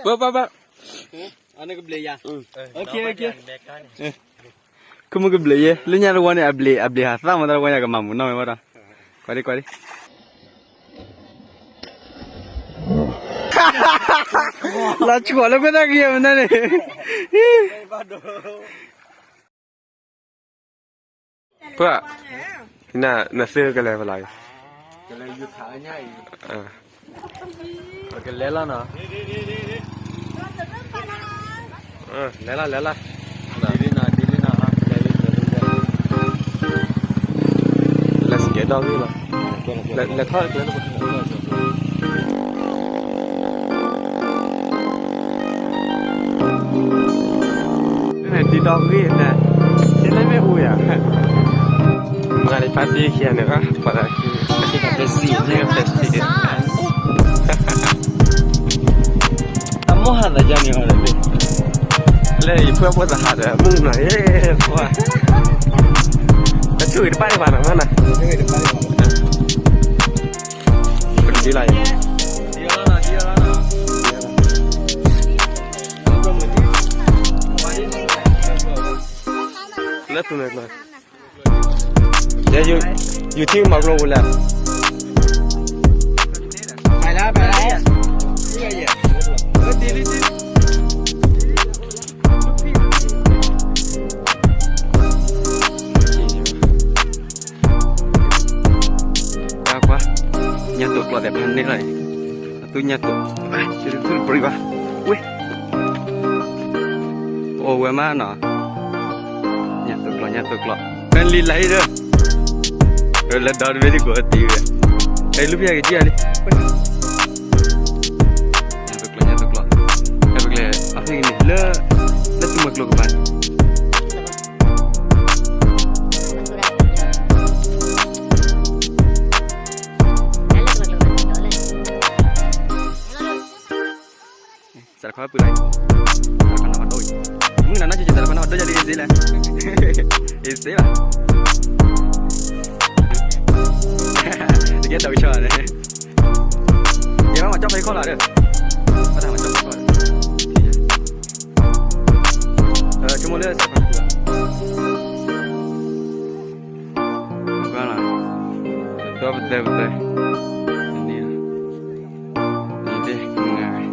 ပၢ်ပၢ်ပၢ်, ခမုၣ်ကဘျံးယဲ လၢညါတဝီန့ၣ် အဘျံး အဘျံးဟးသၣ်မတၤတဝီညါကမၤမူးနီၢ်ဝဲဘၣ်ဒီး, ကွၢ်ဒံကွၢ်ဒံ, လီၤဆှီလၢကွၢ်တၢ်ကယဲၢ်မနုၤန့ၣ် ပှၤ, နသ့ၣ်ကလဲၤဖဲလဲၣ်, ကလဲၤလီၤနီၤ, လဲၤလီၤလဲၤလီၤ, လဲၤစကဲဒီဂ့ၢ်လီၤ, လဲၤထီၣ်ကျဲ န့ၣ်ဒံဒီဂ့ၢ်န့ၣ်, ဒ်လဲၣ်မ့ၢ်အိၣ်ယၤ, မၤလံဖးတံၢ်ခံဂၤန့ၣ်, ပှၤသးဖဲစံၣ်န့ၣ်, အမိၢ်ဟးသးယါန့ၣ်အီၤဒီး, လၢယဖုအဖိသးဟးဒီး မုၢ်နီၤ, အဆူၣ်ဂ့ၤတပၣ်တပၣ်နီၤ, ပတဒ်လီၤအံၤ လၢသူၣ်မဲာ်ကျီ, ယ ယထံၣ်မၤကျိပူၤလဲၣ်, ကွၢ်ကွၢ်, ညၣ်တိာ်ကျီသ့ၣ်ဖးန့ၣ်လီၤအံၤ, အသူညၣ်တိာ်, သုတပြံဘၣ်, ဝ့ၢ်, အိၣ်ဝဲမးနီၤ, ညၣ်တိာ်ကျီ ညၣ်တိာ်ကျီ, ဖဲလံလၢအံၤဒီး, လၢဒီတဘ့ၣ်ဒ်ကိးတံၢ်ဝဲ, ဟဲလူၤဖဲကစံၣ်ဧါလံ ညၣ်တိာ်ကျီ ညၣ်တိာ်ကျီ, ဟဲပကလဲၤအီၣ်ဖဲကန့ၣ် လၢ, လၢသူမွဲကျိကပၤန့ၣ် စးတခီပူၤလီၤ, စးတခီနီၣ်ဟီၣ်ဒိၣ်အံၤ, မုၢ်နၤနီၢ်ကၠီစးတခီနီၣ်ဟီၣ်ဒိၣ်ယၤဒ်အ့စ့လဲၣ်, အ့စ့ဘၣ်, တကဲဒိးကဆီန့ၣ်, ယဘၣ်မၤကၠီၣ်ဖဲခီၣ်လီၤဒီး, ဘၣ်တၢ်မၤကၠီၣ်ဖဲခီၣ်လီၤ, ဆိကမိၣ်လၢစးတခီပူၤလီၤ, ကွၢ်လီၤ, ဒီပသဲပသဲ, န့ၣ်, န့ၣ်တ့ၢ်မုၢ်ဂၤ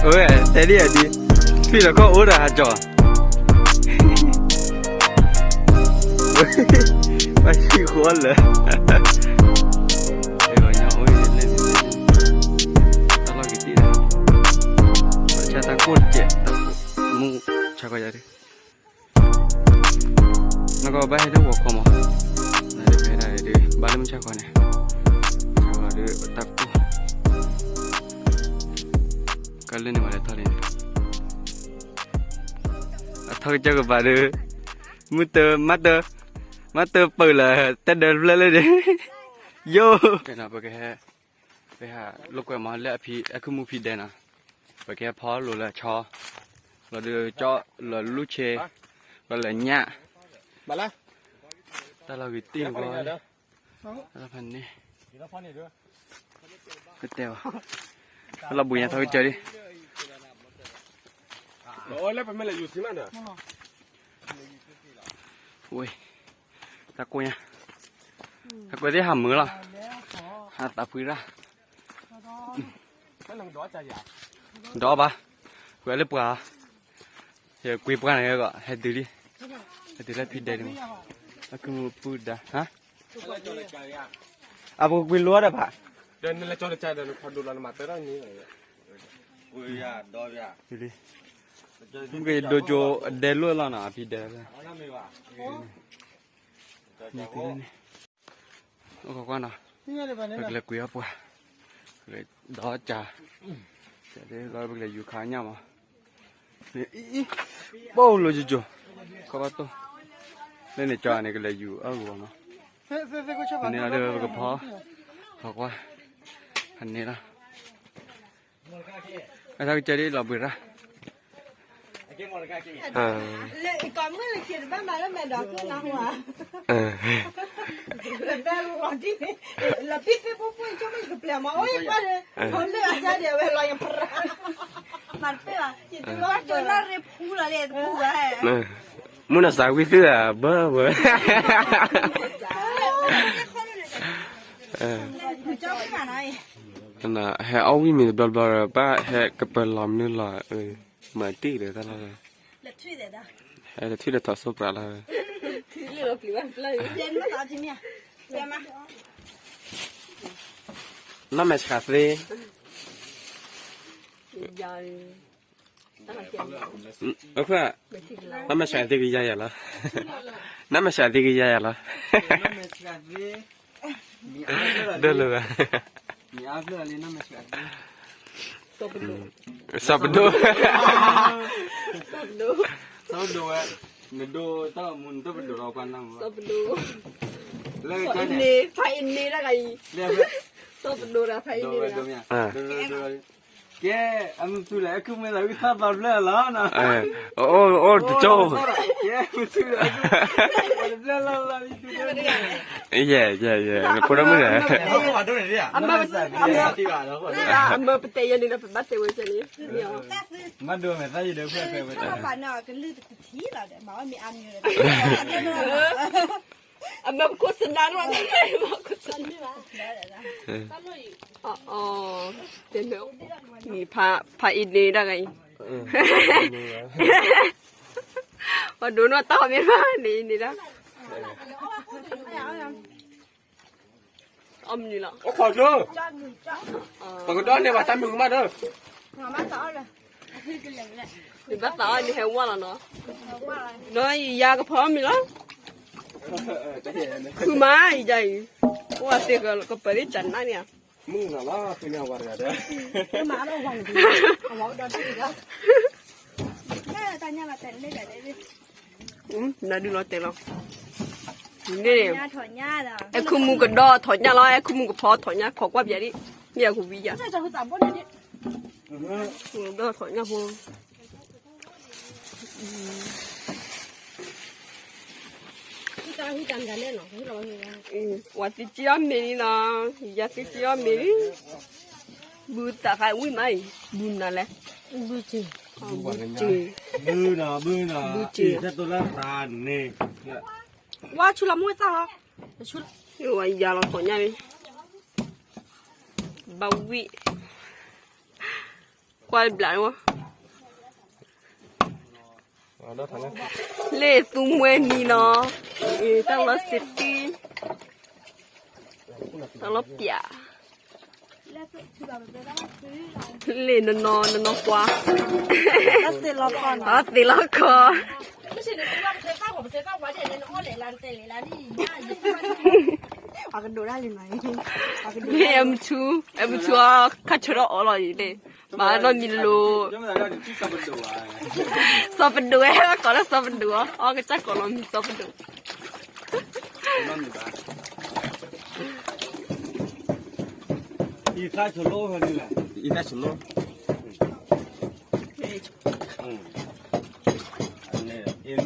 ဝဲ အဝဲတဲဒ်အဒံး, ထွံၣ်လီၤခီၣ်အိၣ်ဒီးဟးကၠီၤ, ဘၣ်ဟံၣ်ဃီလၢာ်, လၢန့ၣ်, တၢ်လီၢ်က့ၤတံၢ်ဒီး, ဆၣ်တၢ်ကိၢ်တကဲး, မုၢ်ဆါခီယၤဒ် နကဘၣ်ဟဲလၢဂီၤခီမး, နဒုးဖဲဒၣ်ဒုး ဘၣ်လၢမုၢ်ဆါခီန့ၣ်, ဆါခီဒုးတၢ်ကိၢ်, ကလၢန့ၣ်မးလဲၤထီၣ်လံန့ၣ်, အထီၣ်ကစၢၢ်ကပၤဒုး, မုၢ်တၢ, မၤတၢ, မၤတၢပၢၢ်လၢ တၢ်ဒၢးဖျၢၣ်လၢန့ၣ်, ယိၣ်, ပကဟဲ, ပဟဲလိာ်ကွဲမးလၢအဖံ, အခုၣ်မူဖံဒဲးနီၤ, ပကဟဲဖီလိာ်လၢအဆီ, လီၤဒုးကၠီလီၤလူၢ်ဆ့, လီၤလၢညၣ်, တၢ်လီၢ်ဂ့ၤတံၢ်ဝဲ, တၢ်လီၢ်ဖးန့ၣ်, ကတဲဘၣ်, လီၤဘှံးညါထီၣ်ကစၢၢ်လံ, ဝ့ၢ်, တၢ်ကိၢ်ညါ, တၢ်ကိၢ်သ့ၣ်ဟးမုာ်လီၤ, ဟးသးဖှံရၣ် ဒီးဘၣ်, ကွံာ်လၢပှၤ, ယကွံာ်ပှၤန့ၣ်ဂီၢ် ဟဲတုၤလံ, ဟဲတုၤလၢဖံဒဲးန့ၣ်မး, အကမူပူၤဒါ, ဟါ, အပကကွံာ်လိဒီးဘၣ်, ဒီးနလဲၤကၠီတကးဒီးနခီဒိလီၤနမၤတၢ်ထီၣ်န့ၣ်, တုၤလံ, မ့ၢ်ကဒိကၠိအဒဲလိၣ်လီၤနီၤ အဖံဒဲး, န့ၣ်, အိၣ်ခိးကွၢ်နီၤ, ပကလဲၤကွံာ်အီၣ်ပှၤ, ဒီးကၢ်, ပကလဲၤယူၤခါညၣ်မး, အံၤ, ဘၣ်လိၤကၠိကၠိ, ခီဘၣ်တိၢ်, လၢန့ၣ်ကၠီန့ၣ် ကလဲၤယူၤအီၣ်ဂီၤမး, န့ၣ်လီၤဒီးပကဖီ, ခိးကွၢ်, ဖးန့ၣ်လီၤ အထီၣ်ကစၢၢ်ဒ်လီၤဘှံးရၣ်, လၢကိးမုၢ်လၢခံတဘၣ်မၤလၢမဲာ်ဒီးကျိၣ်နါဟူဧါ, လၢဘဲလီၤဒ်န့ၣ်, လီၤပံသ့ၣ်ဖိဖိကၠိမ့ၢ်ကပျဲမၤ အိၣ်ယပှၢ်ဒီး, ခီမ့ၢ်အကါဒံးအဝဲလီၤယပရၢ, မၤတပ့ၢ်ဘၣ်, ယတလီၤကၠိလၢရ့ဖူလီၤလၢတပူၤဘၣ်, မုၢ်နၤစးဝံသုဧါ ဘၢဘၢ ဟဲအီၣ်ဝံၣ်မ့ၤတဘျီဘျီဒီး ဘၣ်ဟဲကပၢၤလီၤမနုၤလီၤ, မၤတံၢ်ဒီးတၢ်လီၤ, ဟဲတထွံၣ်ဒီးထီၣ်စိပြးလီၤ, နီၢ်မဲာ်ဆှးသ့, အ, နီၢ်မဲာ်ဆှးသ့ကယၤယၤလီၤ, နီၢ်မဲာ်ဆှးသ့ကယၤယၤလီၤ, ဒၢလၢၤဘၣ်, စီၤပဒိၣ်, စီၤပဒိၣ်ဝဲ, နဒိတၢ်မူနတပဒိၣ်လီၤပှၤနၢ်မူ, စီၤပဒိၣ်, ဖးအံၤန့ၣ်တဂၤအံၤ, စီၤပဒိၣ်ဒီးဖးအံၤန့ၣ်, ကဲ, အမုၢ်သူလဲၣ် အခုမ့ၢ်သးဝံၣ်သးဘၣ်ဘျၢလီၤ, အိၣ်တကၠိ, ကဲ, မုၢ်သူလဲၣ်, ယဲ, ယဲ, ယဲ, ဖိဒိၣ်မုၣ်န့ၣ်, အမၢပတဲယဲန့ၣ်ဒီး ပဘၣ်တဲဝဲန့ၣ်, မၤဒိးမဲာ်သးယံၤဒီး အမၢပခိၣ်စနါလီၤ, ဖးအံၤန့ၣ်ဒၣ်ဂၤအံၤ, ပှၤဒိးနီၢ်တၢ်မ့ၢ်ဘၣ်န့ၣ်န့ၣ်ဒၣ်, အီၣ်မနုၤလီၤ, ပကဒီးန့ၢ်ဘၣ်တၢ်မုာ်ကမၣ်ဒီး, နဘၣ်သးအီၣ်န့ၣ်ဟဲဝါလီၤနီၤ, ဒီးယၤကဖီအီၣ်မ့ၤလီၤ, ဃုမးယၤအံၤ, အိၣ်အသ့ကပၢၤလံကနၣ်န့ၣ်ဧါ, မုၢ်နၤလီၤ သ့ၣ်ညါဝါတဂၤဒီး, မၤအီၣ်ဒီးဒ်အံၤလီၤ, နဒုးလီၤတဲာ်လီၤ, န့ၣ်, အဲခုမူကဒီးထီၣ်ညၣ်လီၤ, အဲခုမူကဖီထီၣ်ညၣ် ခိးကွၢ်ပျဲဒ်, မ့ၢ်အကဝံယၤ, ဒီးထီၣ်ညၣ်ဖိ ဝၤသ့ကၠီအီၣ်မ့ၤလံနီၤ, ယၤသ့ကၠီအီၣ်မ့ၤလံ, ဘုသးခါဝံၣ်မးအံၤ, ဘုနၤလဲၣ်, ဘုစ့ၤ, ဘုစ့ၤ, ဘုစ့ၤ, ဝါဆူလီၤမူဝဲသၣ်ဟီ, ဝၤယၤလီၤထီၣ်ညၣ်လံ, ဘၣ်ဝံၣ်, ကွၢ်ဘျးဝဲ လ့ၣ်သူမှဲနံၤနီၤ, တၢ်လီၤစ့တံ, တၢ်လီၤပျး, လ့ၣ်နနီၤနနီၤကွၢ်, သ့ၣ်လီၤခီ, မ့ၢ်အဲမထူ, အဲမထူအီၤခါဆၢထီၣ်အီၤလီၤအံၤန့ၣ်, မၤနီတမံၤလိၤ, စီၤပဒိၣ်ဝဲ ကိးလၢစီၤပဒိၣ်အီၤ, အီကစၢ်ကိးလီၤမံၤစီၤပဒိၣ်, အံသၣ်ဆိလိၣ်ဖဲန့ၣ်လဲၣ်, အံသၣ်ဆိလိၣ်, အံ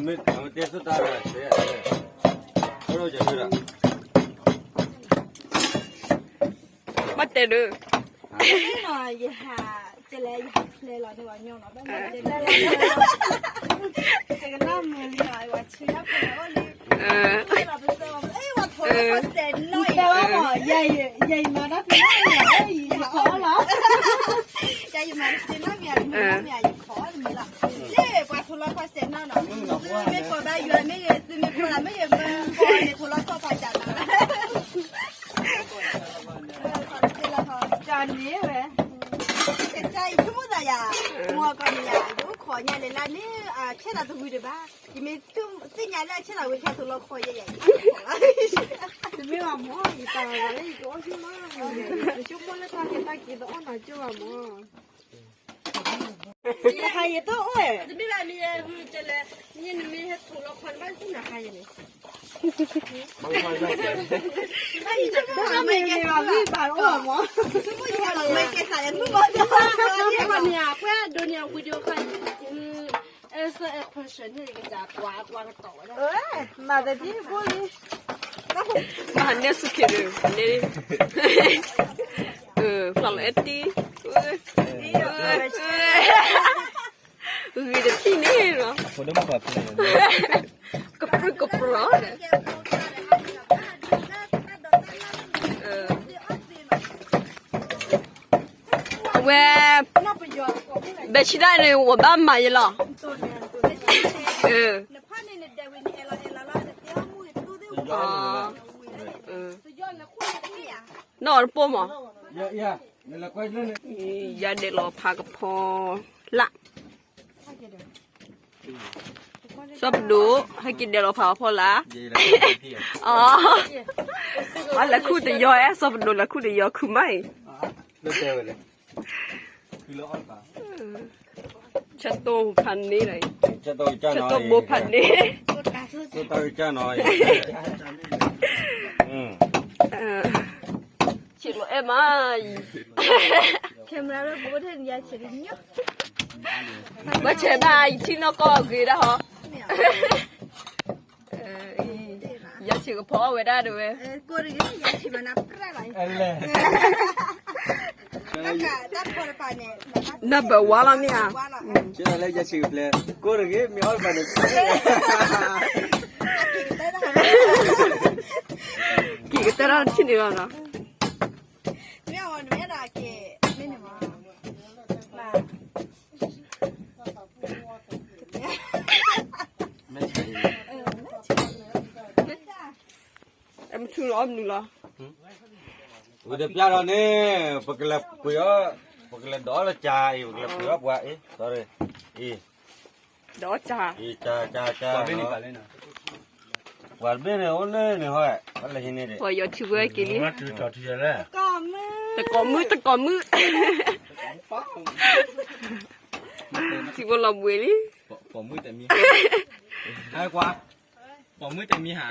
မ့ၢ်တဲဆိတၢ်, ဘၣ်တဲဒၣ်, ယဟး, ကလဲၤယဟးဖျဲလီၤန့ၣ်ဝဲညီနီၤ, ဘၣ်မၤတဲလၢ, ကနၣ်မုာ်လံနီၤ, ဝဲဆံတၢ်ဖျဲလီၤအိၣ်လံ, လီၤပသီ, ဝဲထိးလီၤခီစဲးနီၢ်အံၤ, ယအံၤမၤတၢ်ဖျဲလီၤ, ယခီလီၤ, ယအံၤမၤတသ့နီတမံၤ, မ့ၢ်မ့ၢ်ယခီတမံၤလီၤ, လၢပှၤထိးလီၤခီစဲးနီၢ်နီၤ, သုမ့ၢ်ကိးဘၣ်ယွၤမ့ၢ်ဂ့ၤ, သုမ့ၢ်ကိးလၢမ့ၢ်ဂ့ၤ, မ့ၢ်ထိးလီၤခီပှၤကၢ်နီၤ ကၢ်န့ၣ်ဝဲ, ကစၢ်အံၤဆိကမိၣ်သးယၤ, မ့ၢ်ကီးန့ၣ်ယၤ, ယအိၣ်ခိးညါလဲၤလၢန့ၣ်, အဆဲးသးတဝံၤဒံးဘၣ်, ယမ့ၢ်သ့ၣ်ညါလၢအဆဲးသးဝံၤ ခဲသိးလီၤခိးယဲယၤ, တမ့ၢ်ဘၣ်မ့ၢ်, ယတၢ်ဂၤလၢယကအိၣ်ဆိမး, ယဆိကမိၣ်လၢတၢ်ကဲတၢ်က့ၤတအိၣ်နၤကၠိဘၣ်မ့ၢ် ဟးယတအိၣ်, တမ့ၢ်ဘၣ်မ့ၢ်, နမ့ၢ်ဟဲထိးလီၤခီနဘၣ်သ့ၣ်နၤဟးယဲန့ၣ်, ဘၣ်မ့ၢ်န့ၣ်ဘၣ်ဝံၣ်ဘၣ်အိၣ်မ့ၢ်, ဆိကမိၣ်ယဟဲလီၤလၢကဲစးလဲၣ်မုၣ်မ့ၢ်, ပှဲၤဒိးန့ၢ်အဝံၤဒီးခါ, မၤတဒ်ဖိလံ, မၤနဲစူၢ်က့ၤဒီး, န့ၣ်, ဖျီၣ်လီၤအဲၣ်တံၢ်, ဂ့ၤတထံၣ်န့ၣ်လီၤ, ကပြုၢ်ကပြီၤဒီး အဝဲ, ဘဲဆံဒၣ်န့ၣ် ဝဲဘၣ်မၤယလီၤ, နီၢ်တပိၢ်မး, ယၤဒဲးလီၤဖးကဖီလၢ်, စီၤပဒိၣ် ဟဲက့ၤဒဲးလီၤဖးကဖီလၢ်, အလဲၤခူၣ်တယီၤအဲၣ် စီၤပဒိၣ်လဲၤခူၣ်တယီၤခုမးအံၤ, ဆၢတိၢ်ဖးန့ၣ်လီၤ, ဆၢတိၢ်ဘိဖးန့ၣ်, ဆၢလီၤအဲၣ်မးအံၤ, ဘၣ်ဆဲးဘၣ်အံၤထံၣ်နီၢ်ကီၢ်အဂ့ၤဒၣ်ဟီ, ယၤဆံးကဖီအီၣ်ဝဲဒၣ်တဝဲ, နဘၣ်ဝါလီၤမ့ၢ်ဧါ, က့ၤကတၢၢ်တၢ်ထံၣ်န့ၣ်လီၤနီၤ, မနုၤလီၤ, ဝံၤတပျၢ်ဒီးန့ၣ်, ပကလဲၤပှ့ၤအီၣ်, ပကလဲၤဒိးအီၣ်လၢကၢအံၤ ပကလဲၤပှ့ၤအီၣ်ပှၤအံၤ, အံၤ, ဒိးအီၣ်ကၢ, ကၢ, ကၢ, ပှၤတဘ့ၣ်န့ၣ်အိၣ်လၢန့ၣ်ဟီ, ပှၤလၢဟံးန့ၢ်ဒံး, ပှၤယီၤထံဝဲက့ၤလံ, တကိးမုၣ်, တကိးမုၣ်, ထံဖိလီၤဘှံးလံ, ပိာ်မုၣ်တမံၤ, ပိာ်မုၣ်တမံၤဟါ,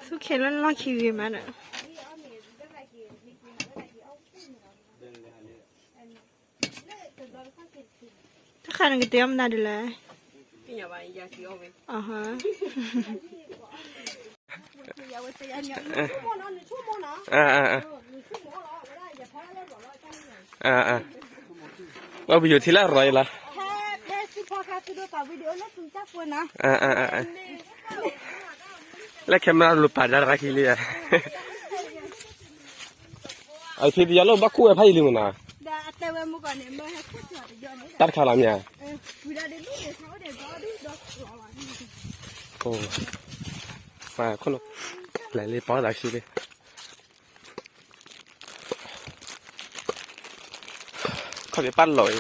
ဆူခဲလၢာ်လီၢ်ခံ ဂ့ၤမးဒီး, တခါန့ၣ်ကတဲအီၣ်မနုၤဒ်လဲၣ်, အပယိၤထံလၢအရီၤအံၤလီၤ, လၢ camera လူၤပာ်ဒါတခါခံလံ, အဖံပယီၤလၢဘၣ်ခူၣ်ဝဲဖးယံာ်လံမနၤ, တၢ်တခါလီၤမ့ၢ်ဧါ, လဲၤလံပီသးခံလံ, ခီၣ်ဖံးပၢ်လီၤအံၤ,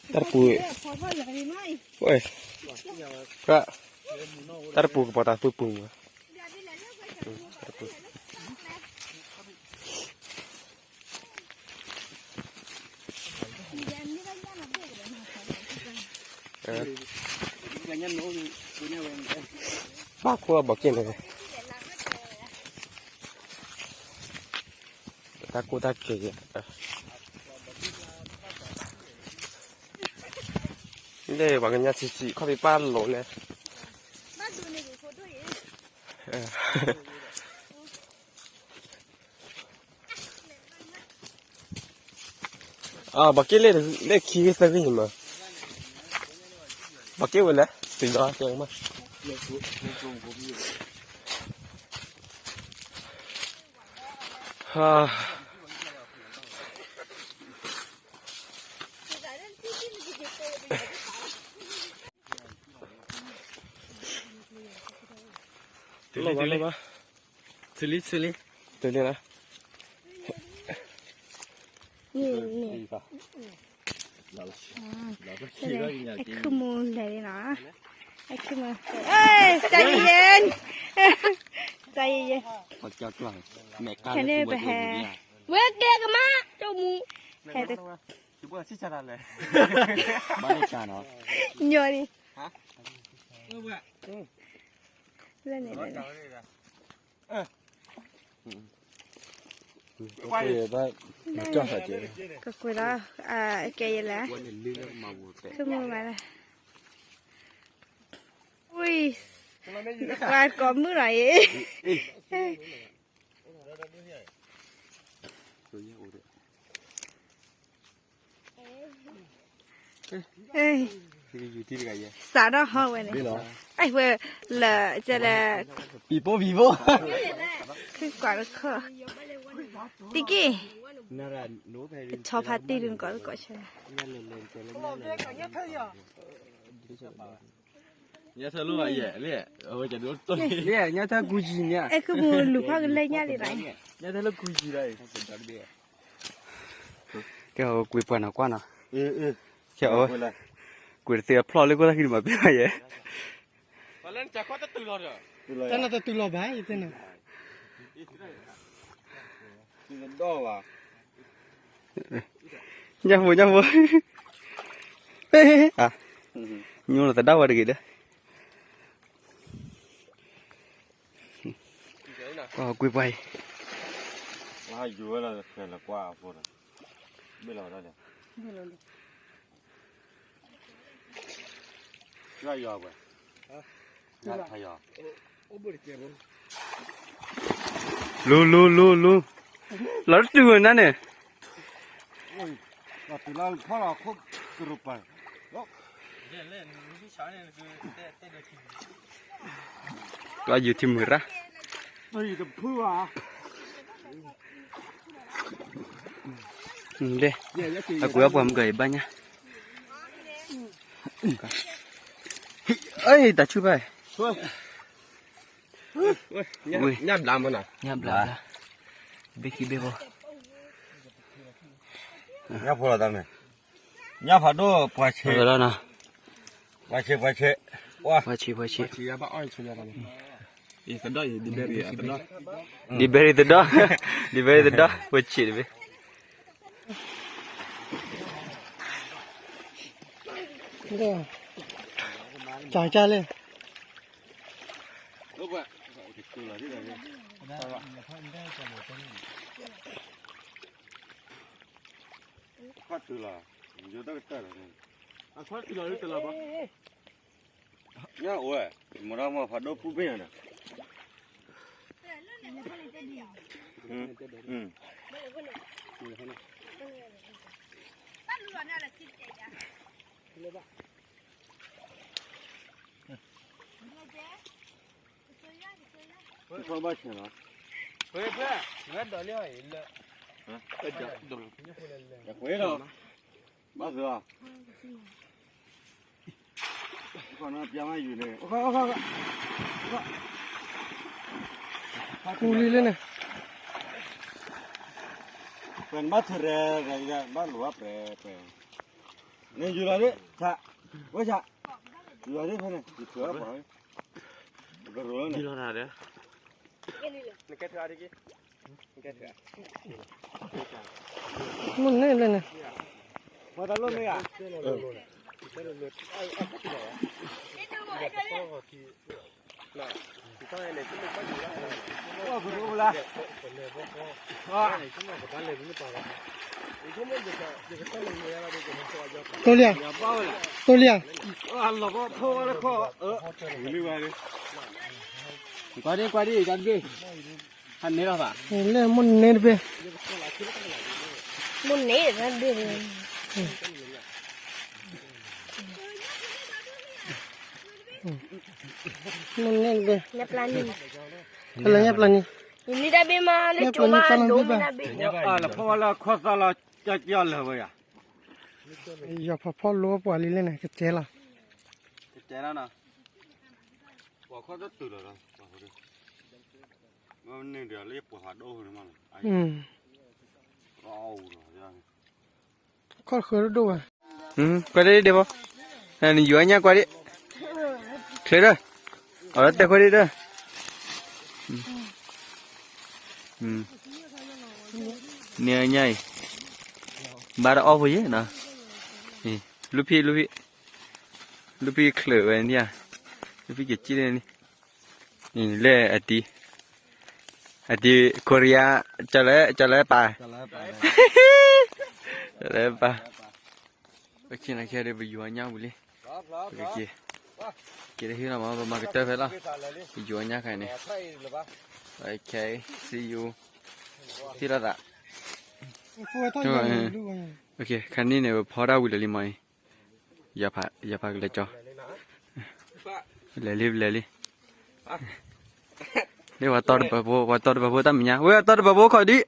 တၢ်တပူၤ, တၢ်တပူၤကပီၤတၢ်ပူၤပူၤမး, ဘၣ်ခိၣ်ဘီးက့ၣ်န့ၣ်, တၢ်ကိၢ်တၢ်ကဲၤ, လၢပှၤကညီဆံးဆံး ခီၣ်ဖံးပၢ်လိၤန့ၣ်, ဘီးက့ၣ်လၢခံဂ့ၢ်သၢဂ့ၢ်မး, ဘီးက့ၣ်ဝဲလဲၣ် စံးဒီးကဲမး, တုၤလံ တုၤလံ တုၤလံ တုၤလံလီၤ, အခုမူလဲၤလီၤ, အခုမူ, စယယဲ, စယယဲ, ခဲန့ၣ်ပဟဲ, ဝဲကဲကမါ, ကမူ, ဟဲ ဘၣ်ဆံၣ်ဆါတၢ်လဲၣ်, ဘၣ်ဆံၣ်ဆါနီၤ, ညီနုၢ်, လၢန့ၣ်, ကကွဲးလီၤ, ကဲယလဲၣ်, ခမုၢ်မးလၢ, ဝံၤ, နကွၢ်ကိးမုၢ်နီၤအံၤ စးထီၣ်ဟီၣ်ဝဲန့ၣ်, အဲၣ်ဝဲလၢကဲလဲၣ်, ပံၤပိၢ်ပံၤပိၢ်, ခုကွၢ်တခီ, တံက့ၢ်, ဆီဖါတံၢ်ဒုးနကိးတကိးဆၢ, ညါထၢၣ်လၢယဲၢ်, ညါထၢၣ်ကူယံၤန့ၣ်, အဲၣ်ခုမူလူၤဖီၣ်ကလဲၢ်ညါလံလီၤ, ညါထၢၣ်လၢကူယံၤလီၤ, ကဲကွၢ်ပှၤနီၤကွၢ်နီၤ, ကွၢ်တသ့အဖျီၣ်လၢကိၣ်သၣ်ခံန့ၣ်မၤပ့ၢ်ဘၣ်ယဲၢ်, တၢ်နတတုၤလီၤဘၣ်, ညၣ်ဖိညၣ်ဖိ, ညိလီၤသဒၣ်ဝဲတဂ့ၤဒီး, ကွၢ်ကွံာ်ပှၤအံၤ, လူၤလူၤလူၤလူၤ, လီၤတတုၤဝဲနၤန့ၣ်, ကယူၤထံမုၢ်ရၣ်, အကွဲးအီၣ်ပှၤမုၢ်ကီၤအံၤဘၣ်ညါ, အတၢ်ဆူၣ်ဘၣ်, ညၣ်ဘျါမနီၤ, ညၣ်ဘျါဘျါ, ဘ့ၣ်ခံဘ့ၣ်ဘိ, ညၣ်ဖိလီၤတၢ်မ့ၢ်, ညၣ်ဖးဒိၣ်ပှၤဆ့, ပှၤဆ့ပှၤဆ့, ပှၤဆ့ပှၤဆ့, ဒံဘဲရံၤသဒီ, ဒံဘဲရံၤသဒီ, ပှၤဆ့တဘ့ၣ် ကၢ်ကၢ်လဲၣ်, ခီၣ်တုၤလီၤ, ယိၤတၢ်ကတၢၢ်လီၤ, အခီၣ်တုၤလီၤလၢတလီၤဘၣ်, ညၣ်အိၣ်ဝဲ, မ့ၢ်ဒီးမ့ၢ်ဖးဒိၣ်ပူၣ်ဘ့ၣ်ညါဒီး, ထီၣ်ဘၣ်ဆဲးလီၤ, ယကွဲးလီၤ, ဘၣ်သ့လီၤ, ခီပီပျါမးယူၤန့ၣ်, ကူလံလၢန့ၣ်, ပှဲၤနဘၣ်ထုးရဲၣ်, ဘၣ်လိၤဝဲပှဲၤပှဲၤ, န့ၣ်ယူၤလီၤဒၣ်, ဆး, ဝဲဆး, ယူၤလီၤဒၣ်ဖဲန့ၣ်, ယထုးအီၣ်ပှၤဝဲ, ကရိၤလီၤန့ၣ်, မ့ၢ်န့ၣ်လၢန့ၣ်, ပှၤတၢ်လိၣ်မ့ၢ်ဧါ, တိလံဧါ, တိလံဧါ, ကွၢ်ဒံကွၢ်ဒံ, ဟဲန့ၣ်လီၤဘၣ်, လၢမိၢ်န့ၣ်တဘ့ၣ်, မိၢ်န့ၣ်တဘ့ၣ်, မိၢ်န့ၣ်တဘ့ၣ်, ဖဲလၢညၣ်ပျၢ်နံၤ, ယမံတၢ်ဘ့ၣ်မးလၢကၠိမး, ဒိမံတၢ်ဘ့ၣ်, လၢဖီဝါလၢခီၣ်သၣ်လီၤ, ကၠီလၢဝဲယၤ, ယီၤဖးဖီလိပှၤလံလဲၣ်န့ၣ် ကကဲလီၤ, ကကဲလီၤနီၤ, ပှၤခီၣ်တတုၤလီၤ, မ့ၢ်န့ၣ်ဒီးလၢပှၤဖးဒိၣ်န့ၣ်မးလီၤ, ခီၣ်ဃၢၤတဒိၣ်ဘၣ်, ကွၢ်ဒံဒံးဘီ, နယူၤအညၣ်ကွၢ်ဒံး, ချ့ဒီး, အီၤလၢတဲခွဲဒံးဒီး, န့ၣ်အညၣ်အံၤ, ဘၣ်တအီၣ်ဖိယဲၢ်နီၤ, လူဖံလူဖံ လူဖံချၢးဝဲန့ၣ်ဧါ, လူဖံကစံၣ်လၢန့ၣ်, လၢအတံၤ, အတံၤ ခိရံယါ, ကၠီၤလၢ ကၠီၤလၢပၢ်, ကၠီၤလၢပၢ်, ပဆ့ၣ်နီၤခဲဒီး ပယူၤအညၣ်ဝံၤလံ, ပကက့ၤ, က့ၤတဟံၣ်လီၤမး ပမၤကတၢၢ်ဖဲလီၤ, ပယူၤအညၣ်ခါန့ၣ်, okay, see you, ထံၣ်လိာ်သး, ခါန့ၣ်န့ၣ် ပဖီဒၣ်ဝံၤလၢာ်လံမးအံၤ, ယဖးကလဲၤကၠီ, လဲၤလံ လဲၤလံ, လၢပှၤတီတပၢၤဖိ ပှၤတီတပၢၤဖိတၢ်မဲာ်ညါ ဝဲတီတပၢၤဖိ ခီဒံး,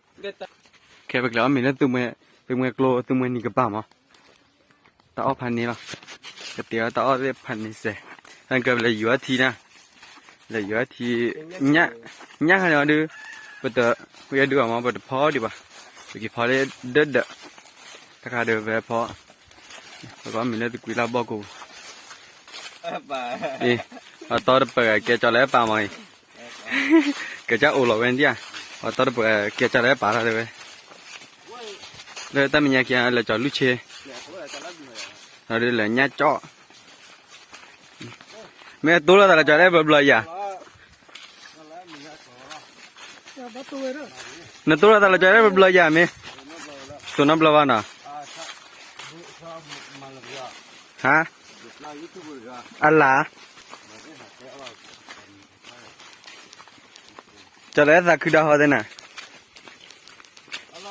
ခဲပကလဲၤအီၣ်မ့ၤလၢ သုးမွဲကျိ သုးမွဲနံၤကပၤမး, တၢ်အီၣ်ဖးန့ၣ်လီၤ, ကတဲအီၣ်တၢ်အီၣ်သ့ၣ်ဖးန့ၣ်စဲး, နကလဲၤယူၤအထံနၤ, လဲၤယူၤအထံ, ညၣ်ခါန့ၣ်အီၤဒုး, ပတ, ဝဲဒုးအီၤမး ပတဖီဒံးဘၣ်, ပက့ၤဖီလၢဒၢၣ်ဒၢး, တခါဒုးဖဲဖီ, ပကအီၣ်မ့ၤလၢသုးကွံလၢဘီၣ်ကိၣ်, အတီတပၢၤကဲကၠီၤလၢပၢ်မးအံၤ, ကစၢ်အိၣ်လီၤဝဲဒၣ်ဧါ, အတီတပၢၤကဲကၠီၤလၢပၢ်လီၤတဲဝဲ, လၢတၢ်မဲာ်ညါခံဂၤလဲၤကၠီၤလွံၢ်ဆ့, ဒီးလဲၤညၣ်ကၠီၣ်, မ့ၢ်တိၢ်လိာ်သးလၢကၠီၤလၢဘျီဘျီယၤ, နတိၢ်လိာ်သးလၢကၠီၤလၢဘျီဘျီယၤမ့ၢ်, တိၢ်နီတဘျီဘၣ်နီၤ, ဟါ, အလၢ် ကၠီၤလၢသးခုဒီးဟီသ့နၤ, တၢ်လီၤဂ့ၤရၣ်အံၤ, အိၣ်နကွၢ်ဒံး, န့ၣ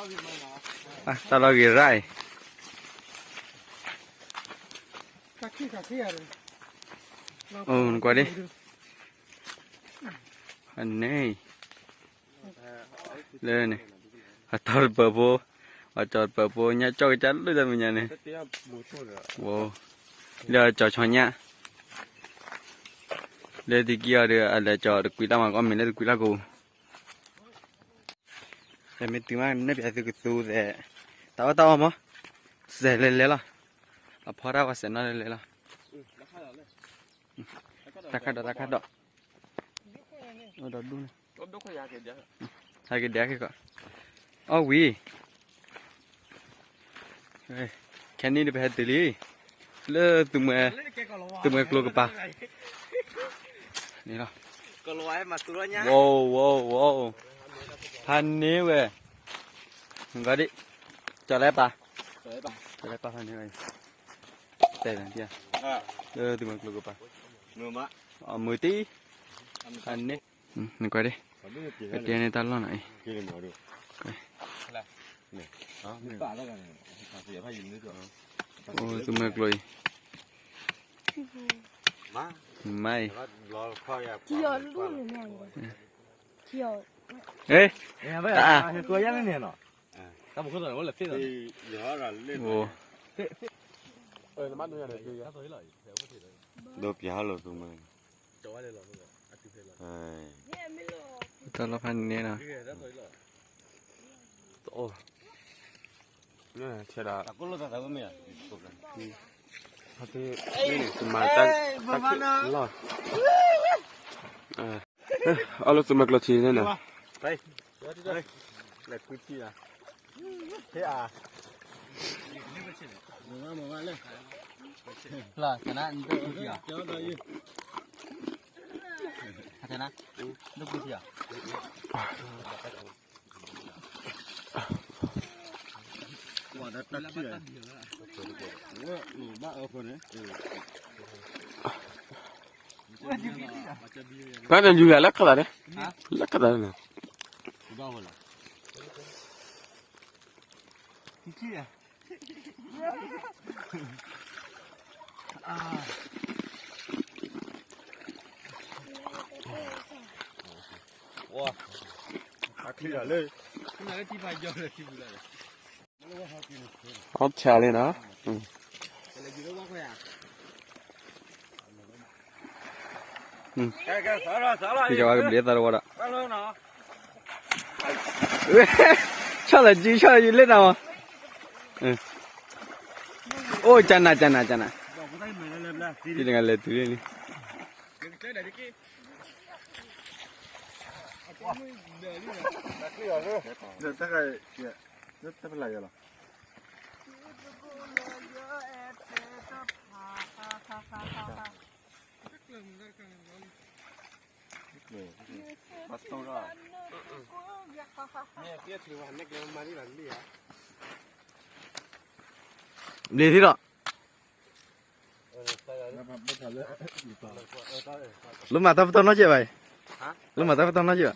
်, လၢန့ၣ်, အတီတပၢၤဖိ, အတီတပၢၤဖိ ညၣ်ကၠီၣ်ကစၢ်လၢတၢ်မဲာ်ညါန့ၣ်, လၢအကၠီၤဆီညၣ်, လၢသုးက့အီၤဒီး အလဲၤကၠီၤတကွံလၢ်မး ကအီၣ်မ့ၤလၢသုးကွံလၢ်ကိၣ် မ့ၢ်တုၤမး နဲၣ်ပၠးသုကသူသဲး, တၢ်အီၣ်တၢ်အီမး, စဲးလဲၤလဲၤလီၤ, အဖီတၢ်ဝဲစဲးနီၣ်လဲၤလဲၤလီၤ, တၢ်ခါဒီးတၢ်ခါဒီး, အိၣ်ဒီးဒူၣ်န့ၣ်, ဟဲက့ၤဒဲက့ၤကီး, အီၣ်ဝံၤ ခဲနံၣ်ဒုးပဟဲတုၤလံ, လၢသုးမွဲ, သုးမွဲကျိကပၤ, န့ၣ်လီၤ, ဝိ, ဝိ, ဝိ, ဖးန့ၢ်ဝဲ, နကဒံး, ကၠီၤလၢပၢ်, ကၠီၤလၢပၢ်ဖးန့ၢ်ဝဲ, တဲနၤဒံး, လၢသုးမွဲကျိကပၤ, အမုာ်တံၢ်, ဖးန့ၢ်, နကွၢ်ဒံး, ကတဲန့ၢ်တၢ်လီၢ်နီၤအံၤ, အိၣ်သုးမွဲကျိအံၤ, မါအံၤ, တၢ်အါ, ဒိပျးလိာ်သုးမွဲ, တၢ်လီၢ်ဖးန့ၢ်နီၤ, တအိၣ်, ဆဲးဒၣ်, တမၤတၢ်လီၢ်, အီၣ်လၢသုးမွဲကျိထံန့ၣ်နီၤ, ဖဲန့ၣ်ယူၤယၤလၢခသးန့ၣ်, လၢခသးန့ၣ်, အီၣ်ဆၣ်လံနီၤ, ယဝဲကဘျံးသးတဝီဒီး, ဆီၣ်လီၤစု ဆီၣ်လီၤစုလၢနၤမး, အိၣ်ကနၤ ကနၤ ကနၤ, ဒ်နကလဲၤတုၤလံန့ၣ်, တၢ်ဖးလၢ်ယၤလီၤ. ဘျ့ထံဒီး လၢမၤတၢ်ပတီၢ်နီတစဲးဘၣ်အံၤ, လၢမၤတၢ်ပတီၢ်နီတစဲးဘၣ်အံၤ, နမၤစၢ်ဘၣ်ထံဒီး,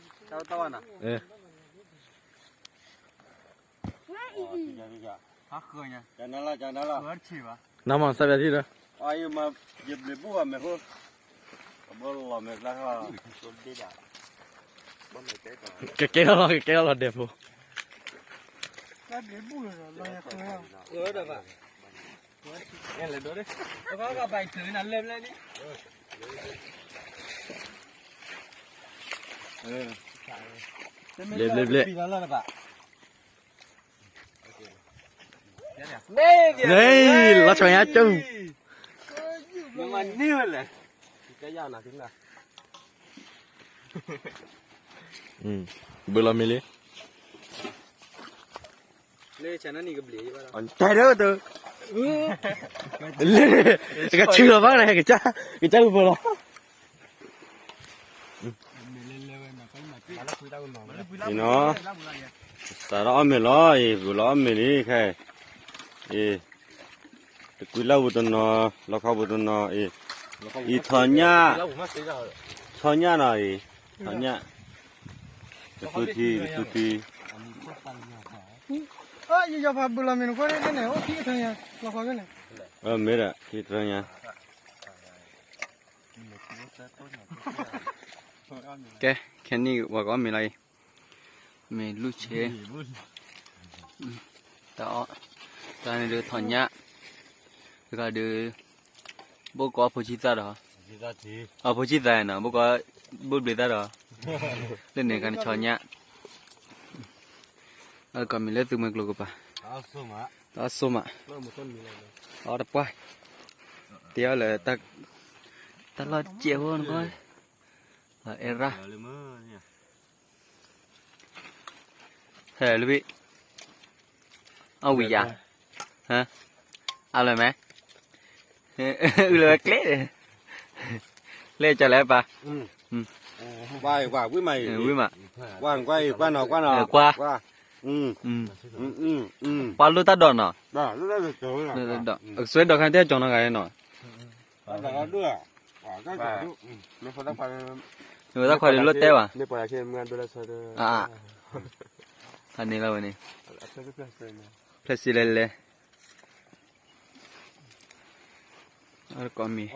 ကကဲထီၣ်လီၤ ကကဲထီၣ်လီၤဒဲးဖိ, ဘျ့ဘျ့ဘျ့, လီၤဆီညါကၠူၢ်, ဘုလီၤမ့ၢ်လံ, တဲဒၣ်တၢ်, ကဆူလီၤဘၣ်န့ၣ် ကစၢ်ကဘၢလီၤ နီၤ, စးထီၣ်အီၣ်မ့ၤလီၤအံၤ, ဂုာ်လီၤအီၣ်မ့ၤလံခဲအံၤ, တကွံလၢ်ပူၤတနီၤ, လီခီပူၤတနီၤအံၤ, အံၤထီၣ်ညၣ်, ထီၣ်ညၣ်နီၤအံၤ, ထီၣ်ညၣ်, တသူထံ တသူထံ, ယယီၤဖးဘုလီၤမ့ၤနကွၢ်န့ၣ် အိၣ်ထံကထၢညါ, လီခီဖဲန့ၣ်, မ့ၢ်ဒီးထံကထၢညါ ကဲ, ခဲနံၣ်ပှၤကအီၣ်မ့ၤလီၤအံၤ, မ့ၢ်လူၢ်ဆ့, တၢ်အီၣ်, တၢ်န့ၣ်ဒုးထီၣ်ညၣ်, တခါဒုး, ဘိၣ်ကီၢ်ဖိဆံသၣ်ဒီး, အဖိဆံသၣ်နီၤ ဘိၣ်ကီၢ်, ဘိၣ်ဘျ့သၣ်ဒီး, လၢန့ၣ်ခါန့ၣ်ဆီညၣ်, အကီၢ်မ့ၢ်လၢသုးမွဲကျိၤကပၤ, တၢ်အီၣ်စိမး, အီၣ်တပှၢ်, တဲအီၣ်လၢ, တၢ်လီၢ်စဲးဖိနကွၢ်, အဲၣ်ရၣ် ဟဲလၢဘ့ၣ်, အဝံၤယၤ, အလၢမဲ, အုလၢဝဲကျဲ, လဲၤကၠီၤလဲၤပၢ်, ဝံၤမး, ဝံၤမး, ကွၢ်, ကွၢ်, ကွၢ်နီၤ, ကွၢ်နီၤ, ကွၢ်, ပှၤလိၣ်တၢ်ဒိးနီၤ, ကစွဲဒီးခါတဲကၠီၤနီၤဂၤနီၤ မ့ၢ်တၢ်ခွါဒုးလိၣ်တဲဘၣ်, အန့ၣ်လီၤဝဲန့ၣ်, ဖျဲၣ်စံလဲၤလဲၤ, အကီၢ်မ့ၢ်,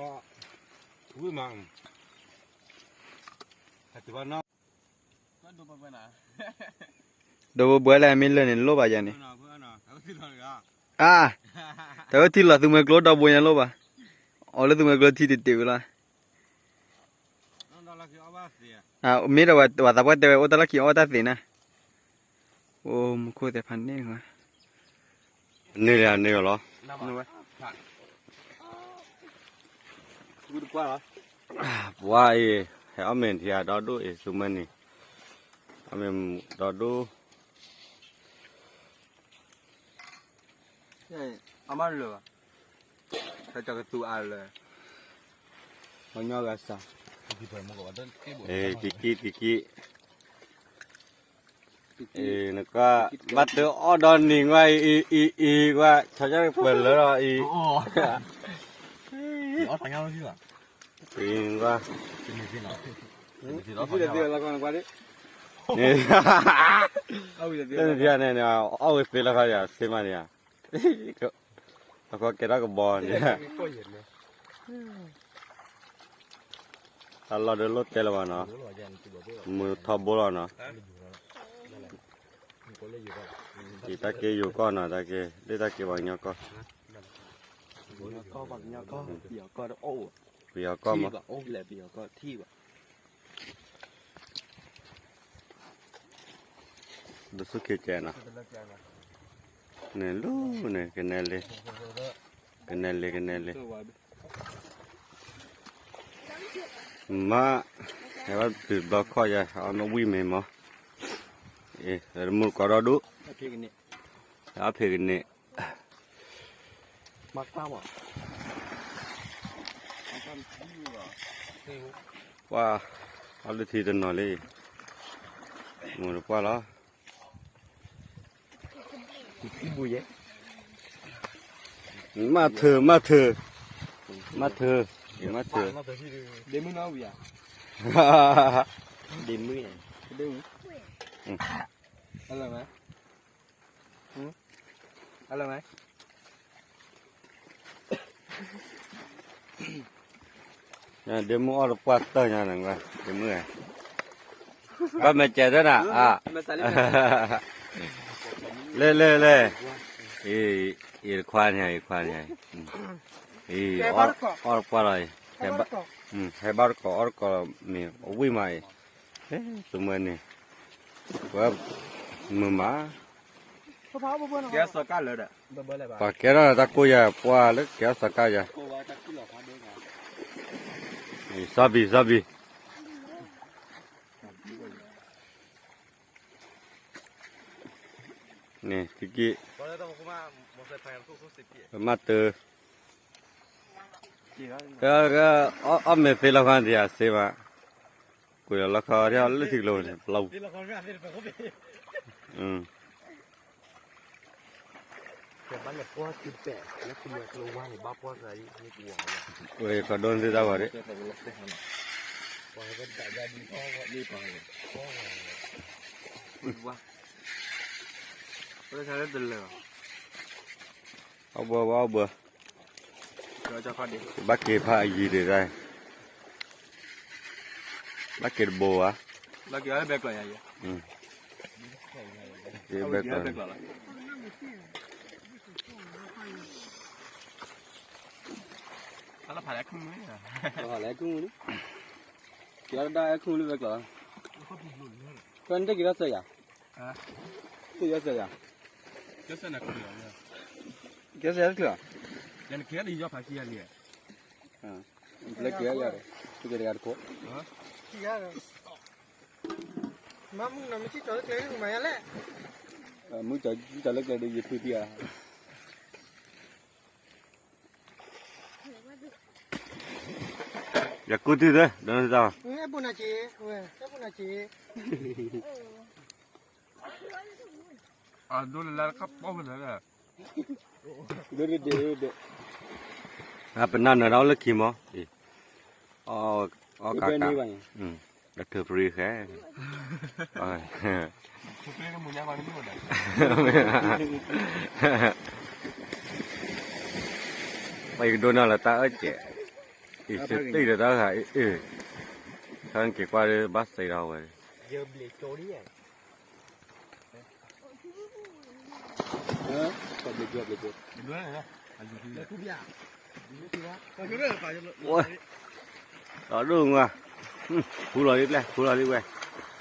ဒိးဘှဲလဲၣ် မ့ၢ်လၢာ်န့ၣ်လိၣ်ဘၣ်ယၤန့ၣ်, အါ, တၢ်ဝဲထံလီၤသုးမွဲကျိဒီဘိညါလိၣ်ဘၣ်, အီၣ်လၢသုးမွဲကျိထံတတ့ၢ်ဝဲလီၤ, မ့ၢ်ဒီးဝဲသးပှၢ်တဲဝဲအိၣ်တၢ်လီၢ်ခံအီၣ်တၢ်သ့ၣ်နၤ, အိၣ်မူခိၣ်သဲးဖးန့ၢ်, န့ၢ်လၢန့ၢ်လီၤ, ပှၤအံၤ, ဟဲအီၣ်မ့ၤထံအဒီဒိၣ်အံၤ သုးမွဲန့ၣ်, အီၣ်မ့ၤဒီဒိၣ် အမၤလၢာ်ဘၣ်, တၢ်ကသူအါလၢာ်, ပှၤညီဂၤစၢ်, တကံတကံ, နကွၢ်, ဘၣ်တအီၣ်ဒီနံၤကွၢ်အံၤ, အံၤ, အံၤ, ကွၢ်, ဆီညၣ်ပှဲၤလၢလီၤအံၤ, ကွၢ် န့ၣ်, အီၣ်ဝံၤသ့လီၤခီန့ၣ်ကွၢ်ဒ်, န့ၣ်, အဝဲသ့လီၤခီယၤ သ့မးန့ၣ်ယၤ, အဃိကဲထီၣ်ကဘီန့ၣ်, တၢ်လီၢ်ဒုးလိၣ်တဲလၢၤဘၣ်နီၤ, မုၢ်ထီဘိလီၤနီၤ, ယတၢ်က့ယိၤကီၢ်နီၤ, တၢ်က့, လၢတၢ်က့ပှၤကညီကီၢ်, ပယီၤကီၢ်မး ဒ်သိးခဲကဲနီၤ, န့ၣ်လူၤန့ၣ် ကနဲလံ, ကနဲလံ ကနဲလံ, မး, ဟဲဘၣ်တုၤဘျီခီၣ်ယၤ အီၣ်မ့ၢ်ဝံၣ်မ့ၤမး, မုၢ်ကီးဒီဒူၣ်, အဖံးကန့ၢ်, မၤကၢ်မး, ပှၤ အီၣ်လၢထံတနီၤလံ, မိၢ်တပှၢ်လီၤ. မၤထၢၣ် မၤထၢၣ် မၤထၢၣ် ယမၤထၢၣ်, ဒ့မုၣ်နီၤဝံၤဧါ, ဒ့မုၣ်, ဒ့မုၣ်, အလၢမ့ၢ်, အလၢမ့ၢ် ဒ့မုၣ်အီၣ်တပှၢ်တၢၢ်ညါန့ၣ်, ဒ့မုၣ်, ဘၣ်မဲာ်ကဲၤတၢ်နၤ, လဲၤလဲၤလဲၤ, အံၤတခွါန့ၣ် အံၤခွါန့ၣ်, အံၤ အီၣ်တပှၢ်လီၤ, ဟဲဘၣ်တကိး အီၣ်တကိးမ့ၢ်အဝံၣ်မးအံၤ, တမၢန့ၣ်, ပှၤမုာ်မး ပှၤကဲထီၣ်တၢ်ကိၢ်ယၤ ပှၤလၢကဲထီၣ်စးကါယၤ, စီၤဘံၣ် စီၤဘံၣ်, န့ၣ် ကက့ၢ်, ပမၤတၢ်, အီၣ်မ့ၢ်သ့လီၤခီဒံးဧါ စ့မး, ကွံာ်လီၤလီၤခီဒံးလၢထံကျိန့ၣ် ပျီ, ဝဲခီဒိၣ်န့ၢ်သ့ၣ်တၢ်ဝဲဒၣ်, အီၣ်ဘၢ အီၣ်ဘၢ, ဘၣ်က့ၤဖးအယံၤဒံးတၢ်, ဘၣ်က့ၤတဘိဧါ, ဘၣ်က့ၤ, က့ၤဘဲကျီၢ်, က့ၤဒၣ်အဲၣ်ခူလံဘဲကျီၢ်, ကဲနတက့ၤထီၣ်စၢၤယၤ, တက့ၤထီၣ်စၢၤယၤ, ကဲစၢၤယၤတချုးဧါ, လၢက့ၤယၤဒီး သုက့ၤတဂၤတခိၣ်, မၤမုၢ်နီၤ မ့ၢ်ကၠီလၢကျဲဒ်မၤယၤလဲၣ်, မုၢ်ကၠီလၢကျဲဒီးယဖုသံဧါ, ယကူၣ်တုၢ်သၢ ဒိးနတၢ်, အဲၣ်ပူၤနၤက့ၤ, အဲၣ်ပူၤနၤက့ၤ, အဒိလၢလၢခပ်ပီၣ်ဖဲလဲၣ်, ဒိဒိဒိဒိ, ပနၢ်နၢၤဒၣ်အီၤလၢခံမီၤ, အီၣ်ကးကး, ဒီးထုးပရံဃဲ, ပှၤကဒိနၢ်လၢတၢ်အၢၣ်ကဲး, အံၤစတံၢ်ဒီးတၢ်ဂၤအံၤ, ဆၢက့ၤကွၢ်ဒီးဘၣ်စံးဒီးဝဲ, ဒီဒိၣ်မး, ဖူလီၤလံပျဲၢ် ဖူလီၤလံဝဲ,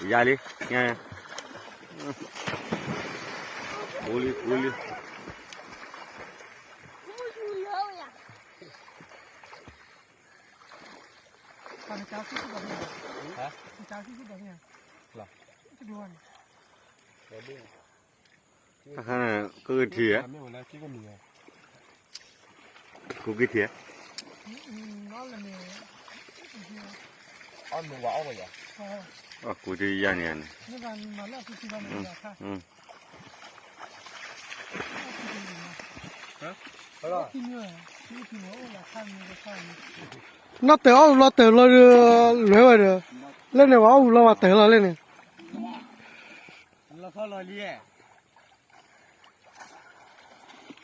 ယၤလံ, ဖူလံ ဖူလံ. တခါန့ၣ် ကကထံၣ်, ကူကထံၣ်, ကူကထံၣ်ယၤန့ၣ်န့ၣ်, နီၢ်တၢၤအီၣ်လီၤတၢၤလီၤဒီး လွဲဝဲဒီး, လၢန့ၣ်ပှၤအီၣ်ဝံၤလီၤပှၤတၢၤလီၤလၢန့ၣ်,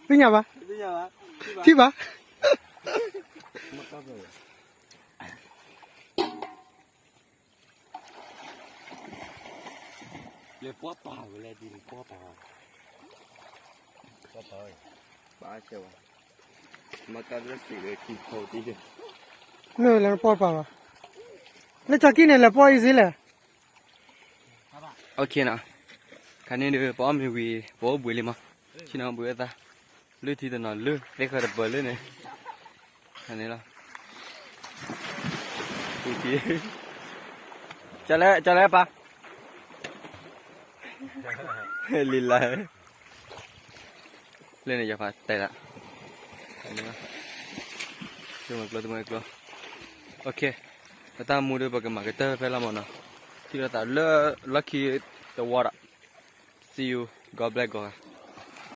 သ့ၣ်ညါဘၣ်, ထံၣ်ဘၣ်. လဲၤပှီၢ်ပာ်ဝဲလဲၣ်, ဒ်န့ၣ်ပှီၢ်ပာ်, ပှီၢ်ပာ်ဝဲ, ဘၣ်ဆဲးဝဲ, မၤတၢ်လၢစံးဝဲခံခီတံၢ်, မ့ၢ်ဝဲလဲၤပှီၢ်ပာ်ဘၣ်, လၢကၠီကံၢ်န့ၣ် လဲၤပှီၢ်အံၤစ့လဲၣ်. အိၣ်ခ့နီၤ, ခါန့ၣ်ဒီး ပအီၣ်မ့ၤဝံၤ ပအိၣ်ဘှံးလံမး, ဆ့ၣ်နီၤဘှံးဝဲသး, လၢထံတနီၤလၢ သ့ၣ်ဃၢၤတပၢၤလၢန့ၣ်, ခါန့ၣ်လီၤ, ကၠီလဲၣ် ကၠီလဲၣ်ပၢ်, လံလၢ်, လၢန့ၣ်ယဖးတဲဒၣ်, သုမ့ၢ်ကျိ သုမ့ၢ်ကျိ, ပတၢ်မူဒီး ပကမၤကတၢၢ်ဖဲလီၤမၢ်နီၤ. ထံၣ်လိာ်သးလၢလီၢ်ခံတဝီဒီး See you, God bless ဂီၤဂၤ.